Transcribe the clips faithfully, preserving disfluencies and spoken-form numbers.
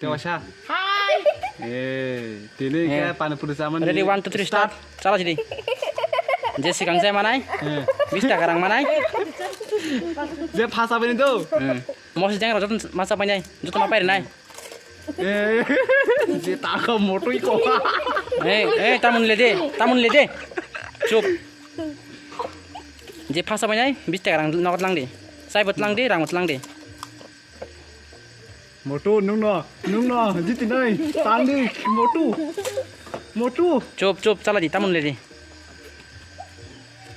Te waisa. Hi. Eh, tini Eh. Ke pani puri chamani. Ready, one, two, three, start. Chala sidi. Je sikang jai manai. Eh. Bis taka rang manai. Je phasa bini do. Hmm. Mosi jang rok joto masa painai. Joto ma pairi nai. Eh, je taka motoi ko. Eh, eh, tamun le de, tamun le de. Chup. Je phasa painai, bis taka rang nogot lang di. Sai bot lang di, rang bot lang di. Motu, nungno, nungno, jiti nai, tangdi, motu, motu. Chup, chup, chala di, tamun le di.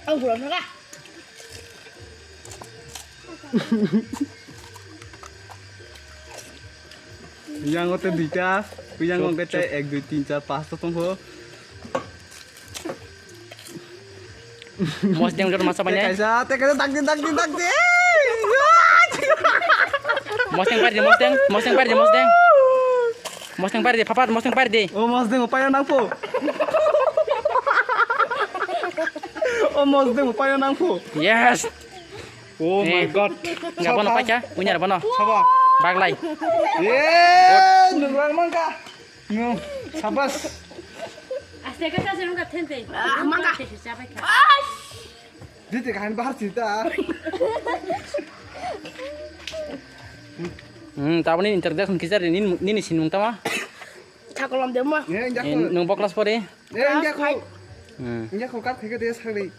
Ang buram na. Yang ote duita, yang Chup, ote chup. Ek, dui, tin, char, pas to tongho. Mosdeng jor masa Te banyai. Kaisa, te kaisa, dakdi, dakdi, dakdi. Mosdeng pari de, mosdeng, mosdeng pari de, mosdeng. Mosdeng pari de, papa, mosdeng pari de. O mosdeng, o payo nangpo. O mosdeng, o payo nangpo. Yes. Oh my Eh. God. Enggak bono Sapa? Pacha, punya bono. Sapa? Baglai. Eh, nurang mangka. No, sabas. Aste ka sa serung ka thente. Ah, mangga. Te sa bai ka. Dite kahan bahar sita. Hmm, tabani introduction kisar nini, nini sinung tama. Thakolam demo. Eh, enggak Eh, ko. Nung boklas pore. Eh, enggak ko. Hmm. Enggak ko kat kheke de sakri.